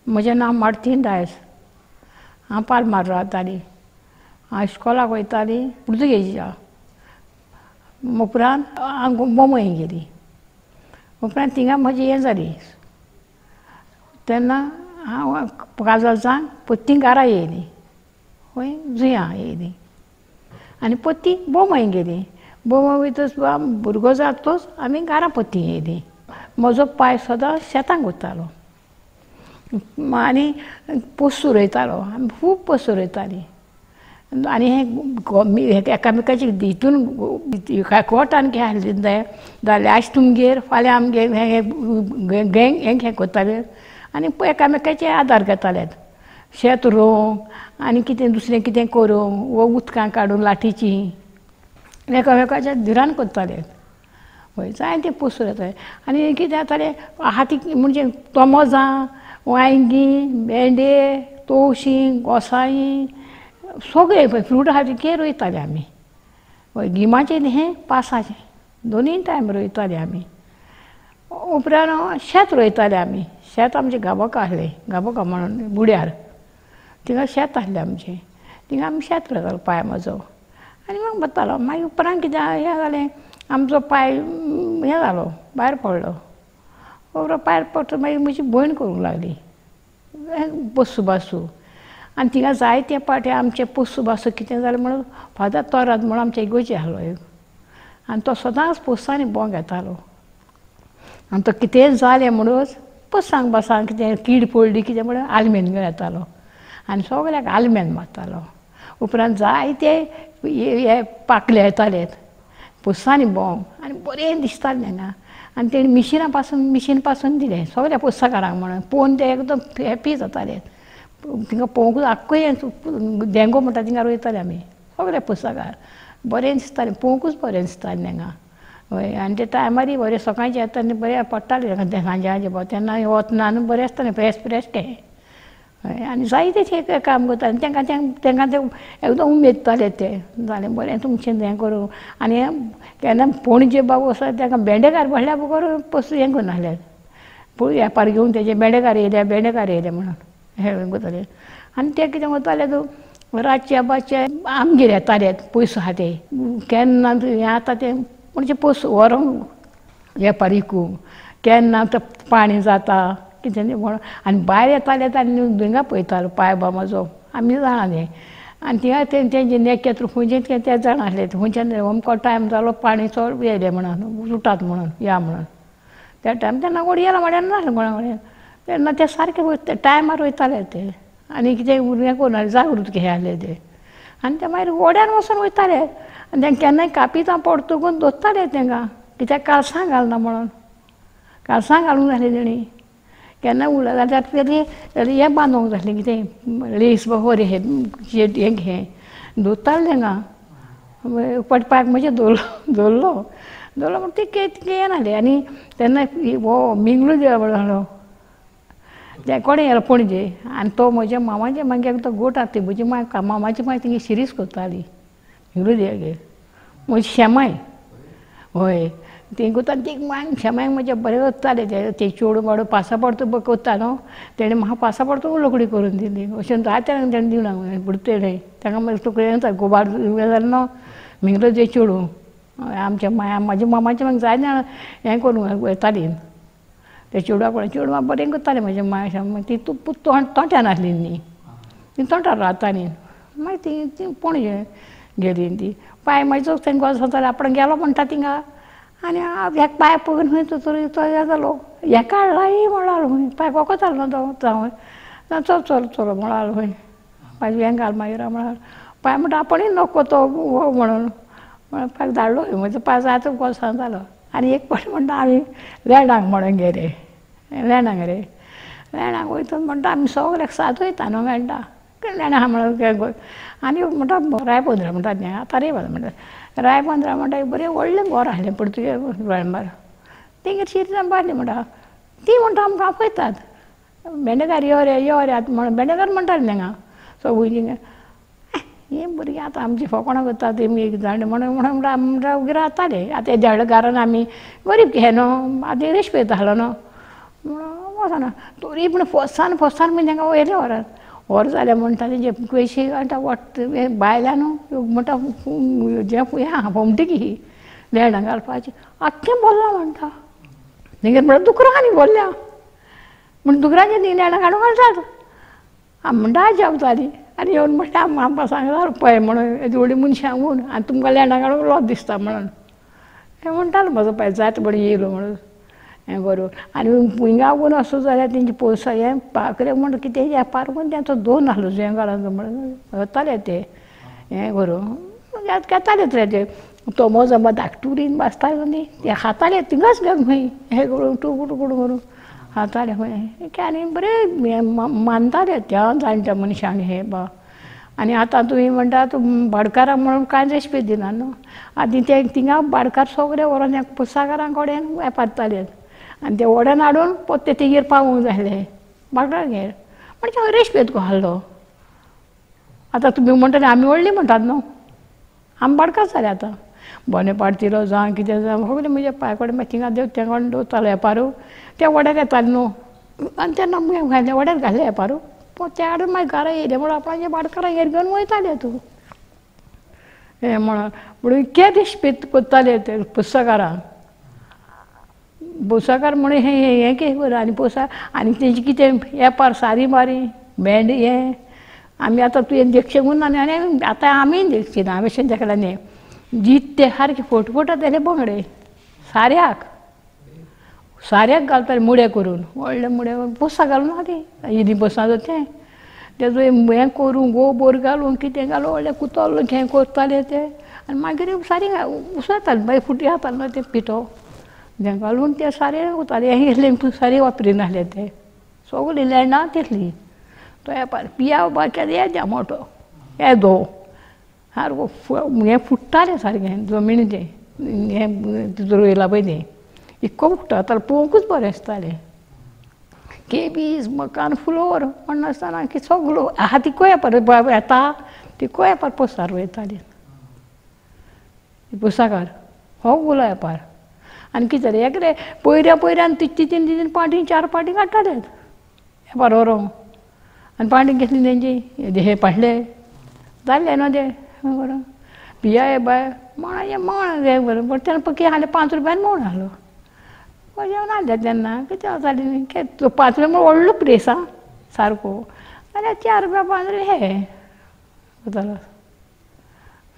म्हजें नांव मार्तीन डायस. हांव पालमार रावतालीं. हांव इस्कोलाक वयतालीं पुर्तुगेजीच्या. उपरांत हांव बोंबय गेली. उपरांत थिंगा म्हजी हें जाली. तेन्ना हांव काजार जावन पोत्ती घरा येयली. खंय जुंया येयली आनी पोत्ती बोंबय गेली. बोंबय वयतच भुरगो जातच आमी घरा पोत्ती येयली. म्हजो पाय सदांच शेतांक वतालो आनी पोस्तू रोयतालो. आमी खूब पोस्तू रोयतालीं. आनी हें एकामेकाचे हितून कोटान कितें आसलें जाल्यार आयज तुमगेर फाल्यां आमगेर हें गँग हें करताले आनी एकामेकाचे आदार घेताले. शेत रोवंक आनी कितें दुसरें कितें करूंक वो उदकां काडून लाठीचीं एकामेकाच्या धिरान करताले. हय, जायते पोस्तू रोयताले. आनी कितें जातालें आहा ती म्हणजे तोमोजां, वांयगीं, भेंडे, तवशीं, घोसाळीं सगळें फ्रूट आहा तितकें रोयताले आमी. हय, गिमाचें हें पावसाचें दोनूय टायम रोयताले आमी. उपरांत शेत रोयताले आमी. शेत आमचें गाबोका आसलें, गाबोका म्हणून बुड्यार थिंगा शेत आसलें आमचें. थिंगा आमी शेत रोयतालो पाय म्हजो आनी मागीर वतालो. मागीर उपरांत कितें हें जालें, आमचो पाय हें जालो, भायर पडलो. उपरांत भायर पडटा मागीर म्हजी भयण करूंक लागली पोस्तू बासू. आनी थिंगा जायते पाटी आमचें पोस्तू बासू कितें जालें म्हणून फादर तोराद म्हणून आमच्या इगोर्जी आसलो एक, आनी तो सदांच पोस्तांनी बोंग येतालो. आनी तो कितेंय जालें म्हणूच पोस्तांक बासांक कितें कीड पडली कितें म्हणून आलमेन घेवन येतालो आनी सगळ्याक आलमेन मारतालो. उपरांत जायते हे पाकले येताले पोस्तांनी बोंग आनी बरें दिसतालें हांगा. आनी तेणी मिशिना पासून मिशीन पासून दिलें सगळ्या पोस्ताकारांक म्हणून पळोवन ते एकदम हॅपी जाताले. थिंगा पळोवंकूच आख्खो देंगो म्हणटा थिंगा रोयताले आमी सगळे पोस्ताकार. बरें दिसतालें पळोवंकूच बरें दिसतालें हांगा. हय, आनी ते टायमारय बरें सकाळचें येता आनी बरें पडटालें सांजे हाजें तेन्ना वतना न्हू बरें आसतालें फ्रेश फ्रेश तें. हय, आनी जायते ते काम करताले. तांकां तांकां ते एकदम उमेदताले ते जालें बरें तुमचें हें करूं. आनी केन्ना पणजे बाबू आसा तांकां भेंडेकार बसल्या बगर पोस्तू हें करनासले. पूण वेपार घेवन तेजे भेंडेकार येयले भेंडेकार येयले म्हणून हें करताले. आनी ते कितें करताले तूं रातचे बातचे आमगेर येताले पयसो आहा ते केन्ना हें आतां तें म्हणजे पयस व्हरोंक वेपार विकूंक केन्ना तें पाणी जाता कितें म्हणून. आनी भायर येताले आनी हिंगा पळयतालो पाय बा म्हजो आमी जाणा तें. आनी थिंगा तेंचे नेकेत्र खंयचें तें जाणा आसलें खंयच्यान अमको टायम जालो पाणी चड येयलें म्हणून उठात म्हणून या म्हणून. त्या टायम तेन्ना वडयेला वाड्यान नासलें कोणा कडेन तेन्ना ते सारके टायमार वयताले ते. आनी कितें हें करूं जागृत कशें आसले ते. आनी ते मागीर वड्यान वचून वयताले आनी तेंकां केन्नाय कापितां पडतकूच दोत्ताले तेंकां कित्याक कालसां घालना म्हणून. कालसां घालूंक जाय आसलीं तेणी. केन्ना उरलें जाल्यार तेणी हें बांदूंक जाय आसलें कितें लेस बगर हें हें दोत्ताले तेंकां. पडपाक म्हजें दवरलो दवरलो दवरलो म्हण ते येनासलें. आनी तेन्ना हो मिंगलू देवा म्हणलो ते कोणें गेलो पणजे. आनी तो म्हज्या मामाच्या मागीर तो गोट आसा म्हजी माय मामाची माय तिंगे शिरीस करताली मिंगलू देवागेर म्हजी शेमाय. हय, ती करता ती माय शेमाय म्हज्या बरें करताले ते चेडूं बाडू पासा पडतो करता न्हू तेणें म्हाका पासा पडतो लोकडी करून दिली. अशें जायते तेणें दिवना बुडतेणें तांकां मागीर तुका गोबार जालें न्हू मिंगलो जे चेडूं आमच्या माया म्हाज्या मामाच्या मागीर जायते जाणां हें करूंक येतालीं ते चेडवा कडेन. चेडवां बरें करतालें म्हज्या माय ती तोंट्यान आसली न्ही ती तोंटार रावतालीं. मागीर ती ती पणजे गेली ती पांय म्हजो तांकां वचता आपण गेलो म्हणटा थिंगा. आनी ह्या पांय पळोवन खंय तो हें जालो हें काडला म्हणलो खंय पांय वखद जालो तो जावं चल चल चल म्हणलो खंय पांय हें घाल मागीर म्हणलो पांय म्हणटा आपणूय नको तो हो म्हणून पांय धाडलो म्हजो पांय जायतो गोसां जालो. आनी एक फावट म्हणटा आमी लेणाक म्हणून गेले लेणाक रे लेणाक वयता म्हणटा आमी सगळ्याक सात वयता न्हू मेळटा लेणां आहा म्हणून. आनी म्हणटा रायबंदरा म्हणटा तें आतां रायबंदरा म्हणटा रायबंदरा म्हणटा एक बरें व्हडलें घर आसलें पुर्तुगेज गोंयबार तेंगेर शिरजां बांदली म्हणटा ती म्हणटा आमकां आपयतात भेंडेकार यो रे यो रे आतां म्हणून भेंडेकार म्हणटाले तेंगा सगळीं ही भुरगीं आतां आमची फकाणां करता ती एक जाण म्हणून म्हणून म्हणटा उगी रावताले. आतां देड घरान आमी गरीब कशें न्हू आतां रेशपेद आसलो न्हू म्हणून वचना तरी पूण फोर्सान फोर्सान मागीर तांकां व्हेलें व्हरोन व्हर जालें म्हणटा तेंचे पयशे म्हणटा वट बायलां न्हू म्हणटा जें हें आहा फोमटी ही लेणां घालपाचें आख्खें भरलां म्हणटा तेंगेर म्हणटा दुकरां आनी भरल्या म्हण दुकरांचें तीं लेणां काडून घालतात आमी म्हणटा अजाप जाली आनी येवन म्हणटा आमकां सांगला पळय म्हणून येदी व्हडली मनशां म्हूण आनी तुमकां लेणां काडूंक लॉस दिसता म्हणून हें म्हणटालो म्हजो पाय जायत म्हणून येयलो म्हणून हें करून आनी हिंगा वयर असो जाल्यार तेंचे पयसो हें पाकरे म्हण कितें वेपार करून तेंचो दोन आसलो जुंवेकारांचो म्हणून वताले ते हें करून घेताले रे ते तो मोजो धाकटुरीन बासतालो न्ही ते खाताले थिंगाच घेवन खंय हें करून टुकूर टुकूर करून खाताले खंय आनी बरें मानताले त्या जाणट्या मनशांक हे बा. आनी आतां तुमी म्हणटा भाटकारां म्हणून कांय रेस्पेद दिना न्हू आदी ते थिंगा भाटकार सगळे व्हरोन पुर्साकारां कडेन वेपारताले आनी ते वड्यान हाडून पोत्ते तेगेर पावूंक जाय आसले भाटकारागेर म्हणजे हांव रेस्पेद को आहलो. आतां तुमी म्हणटले आमी व्हडली म्हणटात न्हू आमी भाटकार जाले आतां बोने पाडतिलो जावं कितें जावं सगळें म्हज्या पांय कडेन मागीर थिंगा देव तें कोण दवरतालो वेपारू त्या वड्यार येताले न्हू आनी तेन्ना घालें वड्यार घालें वेपारू ते हाडून मागीर घरा येयले म्हणून आपणाचे भाटकारांगेर घेवन वयताले तूं हें म्हणून म्हणून इतके रेस्पेद करताले ते पुस्तकारांक बोसाकार म्हणून हें हें कितें करूं आनी पोसा आनी तेंचे कितें वेपार सारी मारी भेंड हें आमी आतां तुवें देखचें ना आनी आतां आमी देखची ना आमी अशें देखला न्ही जिते सारके फोट जाले बांगडे साऱ्याक साऱ्याक घालताले मुडे करून व्हडले मुडे करून पोसां घालून आहा ती इल्ली पोसां तें तेजो हें करून गोबोर घालून कितें घालून व्हडलें कुतोल हें करताले ते आनी मागीर सारी उसळताले मागीर फुटी जाताले न्हू तें पिठो तें घालून ते सारें वताले हें इतलें सारें वापरिनासले ते सगळीं लेणां तितलीं तो वेपार पिया बारक्या येद्या मोठो येदो सारको हें फुट्टालें सारकें जमनीचें हें रोयलां पळय तें इतको फुट्टा तर पळोवंकूच बरें दिसतालें. केबीज मकान फ्लोर म्हणनासतना की सगलो आहा तिको वेपार येता तिको वेपार पोसार वयताले पोसाकार हो उलो वेपार. आनी कितें जालें एकले पयऱ्या पयऱ्यान तितली तीन तीन पाटी चार पाटी काडटाले वेपार व्हरोंक आनी पाटी घेतली तेंची हे पाडले जाल्ले न्हू ते बरोबर पिया हे बाय माणाचें माण हें बरोबर तेन्ना पळय हाडलें 5 रुपयान मोण आहलो जेवण हाडलें तेन्ना कितें जालें 5 रुपया म्हण व्हडलो प्रेस आं सारको जाल्यार 4 रुपया 5 रुपया हे जालो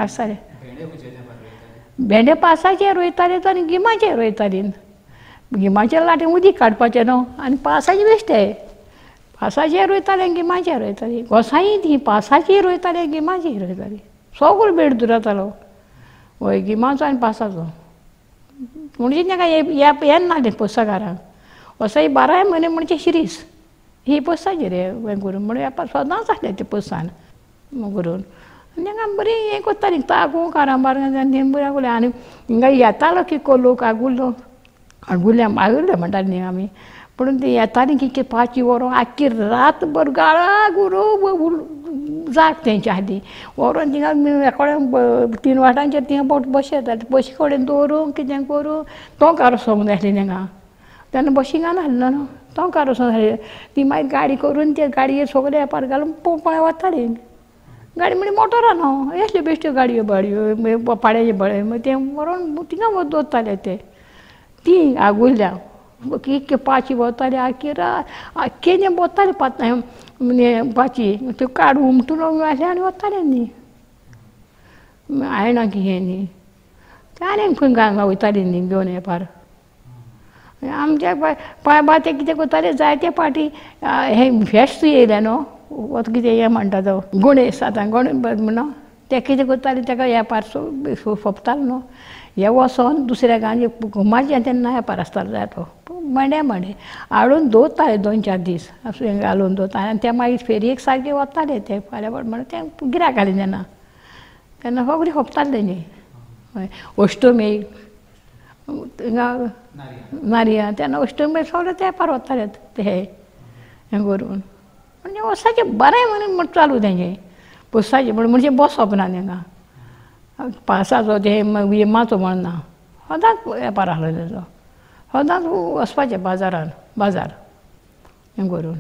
आसतालें. भेंडे पावसाचे रोयताले आनी गिमाचे रोयताली गिमाचे लाटी उदीक काडपाचें न्हू आनी पावसाचे बेश्टे पावसाचे रोयताले आनी गिमाचे रोयताली गोसांय ती पावसाची रोयताली गिमाची रोयताली सगळो बेड दुरातालो वय गिमाचो आनी पावसाचो म्हणजे तांकां येनासलें पोसाकारांक असो 12 म्हयने म्हणजे शिरीस ही पोसाचेर हें करून म्हणून वेपार सदांच आसलें तें पोसान करून आनी तांकां बरीं हें करतालीं तागू कारांबार बरें करून आनी हिंगा येतालो की लोक आगुल्लो आगुल्ल्या आगुल्ले म्हणटाली न्ही आमी पूण ती येतालीं की 5 वरां आख्खी रातभर गाळा गुरू जाग तेंची आसली व्हरोन थिंगा एकोड्या 3 वाटांचेर थिंगा बोट बशी येताली बशी कडेन दवरूंक कितें करूं तोंकार वचोंक जाय आसलें तेंकां तेन्ना बशी घालना न्हू तोंकार वचोंक जाय ती मागीर गाडी करून ते गाडयेर सगळे वेपार घालून पळय वताली गाडी म्हणजे मोटरां न्हू असल्यो बेश्ट्यो गाडयो बाडयो पाड्याचे बळे मागीर तें व्हरोन थिंगा दवरताले ते ती आगुल्ल्या इतके 5 वताले आख्खी रात आख्खें तें बोताले पांची त्यो काड उमटून आसलें आनी वताले न्ही आयणां की हें न्ही तें आनी खंय हांगा वयताली न्ही घेवन वेपार आमच्या पांय बा ते कितें करताले जायते पाटी हें फेस्त येयलें न्हू आतां कितें हें म्हणटा तो गणेश आतां गणेश म्हणून ते कितें करताले तेका वेपार सोंपतालो न्हू हे वचोन दुसऱ्या गांवान घुमाचें तेन्ना वेपार आसतालो जाय तो मांडे मांडे हाडून दवरताले 2-4 दीस अशें घालून दवरताले आनी ते मागीर फेरयेक सारके वताले ते फाल्यां म्हणून ते गिरायक आसलें तेन्ना तेन्ना सगळीं सोंपताले तेंची हय अश्टमी हिंगा नारया तेन्ना अश्टमी सगळे ते वेपार वताले ते हें करून म्हणजे वर्साचें बरें म्हणून चालू तेंचें पोसाचें पूण म्हणजे बसप ना तेंकां पावसाचो ते गिमाचो म्हण ना सदांच वेपार आहलो तेजो सदांच वचपाचें बाजारान बाजार. हें करून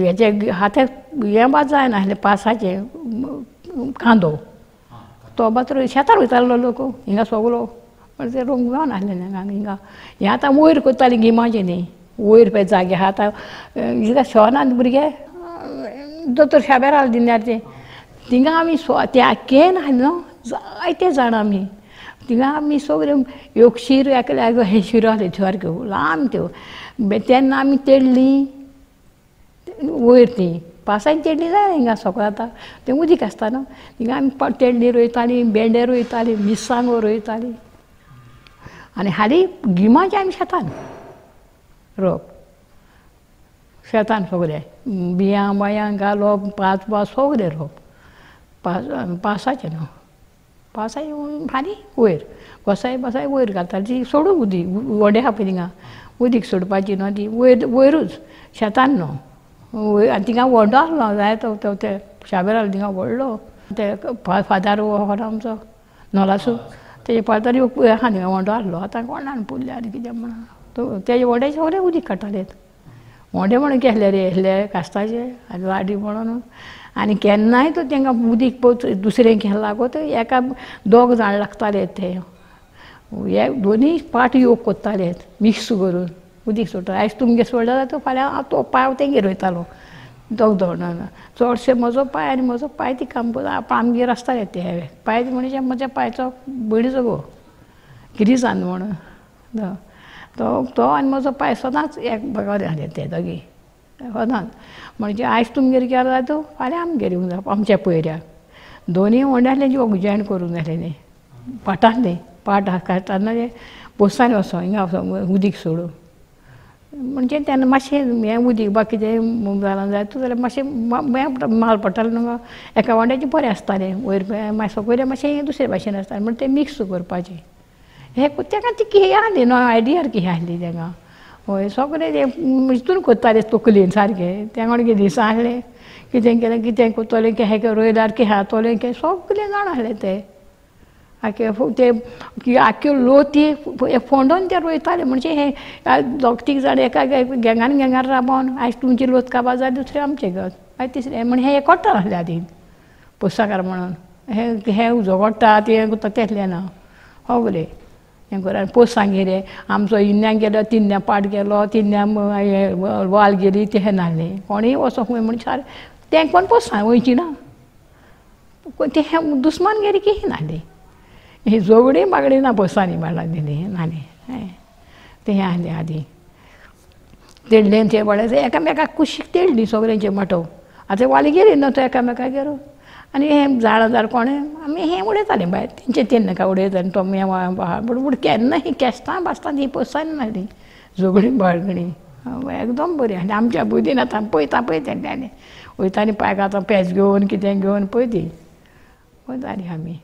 हेजे हाते हें बाद जायनासलें पासाचें कांदो तो बाद शेतार वयतालो लोक हिंगा सगलो पण ते रोवंक गावनासलें हिंगा हें आतां वयर करतालीं गिमाचें न्ही वयर पळय जागे आहा आतां हिंगा शोनात भुरगे दोतोर शाब्यार आसले दिन्यार ते थिंगा आमी त्या केन आसलें न्हू जायते जाणां आमी थिंगा आमी सगळे एक शीर एकल्या हे शिरो आसल्यो सारक्यो लांब त्यो तेन्ना आमी तेडली वयर ती पावसान तेडली जायना हिंगा सगळें आतां तें उदीक आसता न्हू थिंगा आमी तेडली रोयतालीं भेंडे रोयतालीं मिरसांगो रोयतालीं आनी हालीं गिमाचें आमी शेतान रोवप शेतान सगळें बियां बायां घालप पांच पांच सगळें रोवप पावसाचें न्हू पावसाचें हालीं वयर गोसाय बसाय वयर घालताली ती सोडूंक उदीक व्हडें आहा पळय थिंगा उदीक सोडपाची न्हू ती वयर वयरूच शेतान न्हू आनी थिंगा व्हडलो आसलो जाय तो ते शाबेर आसलो थिंगा व्हडलो ते फादर हो आमचो नोलासू तेजे फादर आहा थिंगा व्हडलो आसलो आतां कोण जाण पुरले आनी कितें म्हणून तो तेजे व्हडे सगळे उदीक काडटाले व्हडे म्हणून केसले रे येसले कास्ताचे आनी लाडी म्हणून आनी केन्नाय तो तेंकां उदीक पळय दुसरें केन्ना लागत एका दोग जाण लागताले ते हे दोनूय पाट योग करताले मिक्स करून उदीक सोडटा आयज तुमगेर सोडला जाल्यार फाल्यां तो पांय तेंगेर वयतालो दोग दोग चडशे म्हजो पांय आनी म्हजो पांय ती काम आमगेर आसताले ते पांय म्हणजे म्हज्या पांयचो भयणीचो घोव गिरिजान म्हणून तो तो आनी म्हजो पांय सदांच एक बगर आसले ते दोगी सदांच म्हणजे आयज तुमगेर गेलो जाल्यार तूं फाल्यां आमगेर येवंक जाय आमच्या पयऱ्याक दोनूय व्हडले आसले योग जॉयन करूंक जाय आसलें पाटांतलें पाट काडटाना ते पोस्तांनी वचोन हिंगा वचोन उदीक सोडून म्हणजे तेन्ना मातशें हें उदीक बा कितें जालां जाय तूं जाल्यार मातशें हें माल पडटालें न्हू एका वांट्याचें बरें आसतालें वयर मातशें सकयलें मातशें दुसरे भाशेन आसतालें म्हण तें मिक्स करपाचें हें तेका ती कितें आसली न्हू आयडिया कितें आसली तेंका हय सगळें तें हितून करताले तकलेन सारकें तें कोण कितें दिसा आसलें कितें केलें कितें करतलें कितें रोयल्यार कितें जातलें कितें सगळें जाण आसलें ते आख्खे ते आख्यो लोती फोंडोन ते रोयताले म्हणजे हे दोग तीग जाण एका गेंगान गेंगार राबोन आयज तुमची लोत काबार जाय दुसरें आमचें गत मागीर तिसरें म्हण हें एकवटा आसलें आदीं पोस्ताकार म्हणून हें हें झगडटा तें करता तेसलें ना सगळें हें कर आनी पोस्तांगेर आमचो इन्न्याक गेलो तिन्न्या पाट गेलो तिन्न्या वाल गेली तें नासलें कोणूय वचोंक खंय म्हण सारकें तें कोण पोस्तां वयची ना तें दुस्मान गेली की नासली ही झगडीं बागडीं ना पोस्तांनी बाळां दिली नासली तें हें आसलें आदीं तेडलें तें बळें एकामेकाक कुशीक तेडली सगळ्यांचे माटोव आतां वाली गेली न्हू तो एकामेकागेर आनी हें झाडां झाड कोणें आमी हें उडयतालीं भायर तेंचे तें नाका उडयतालीं तो पूण केन्ना हीं केस्तां बास्तां तीं पोस्तांनी नासलीं झगडीं बाळगणीं एकदम बरीं आनी आमच्या बुद्दीन आतां पळयता पळय तेन्ना वयतालीं पांय आतां पेज घेवन कितें घेवन पळय ती वयतालीं आमी.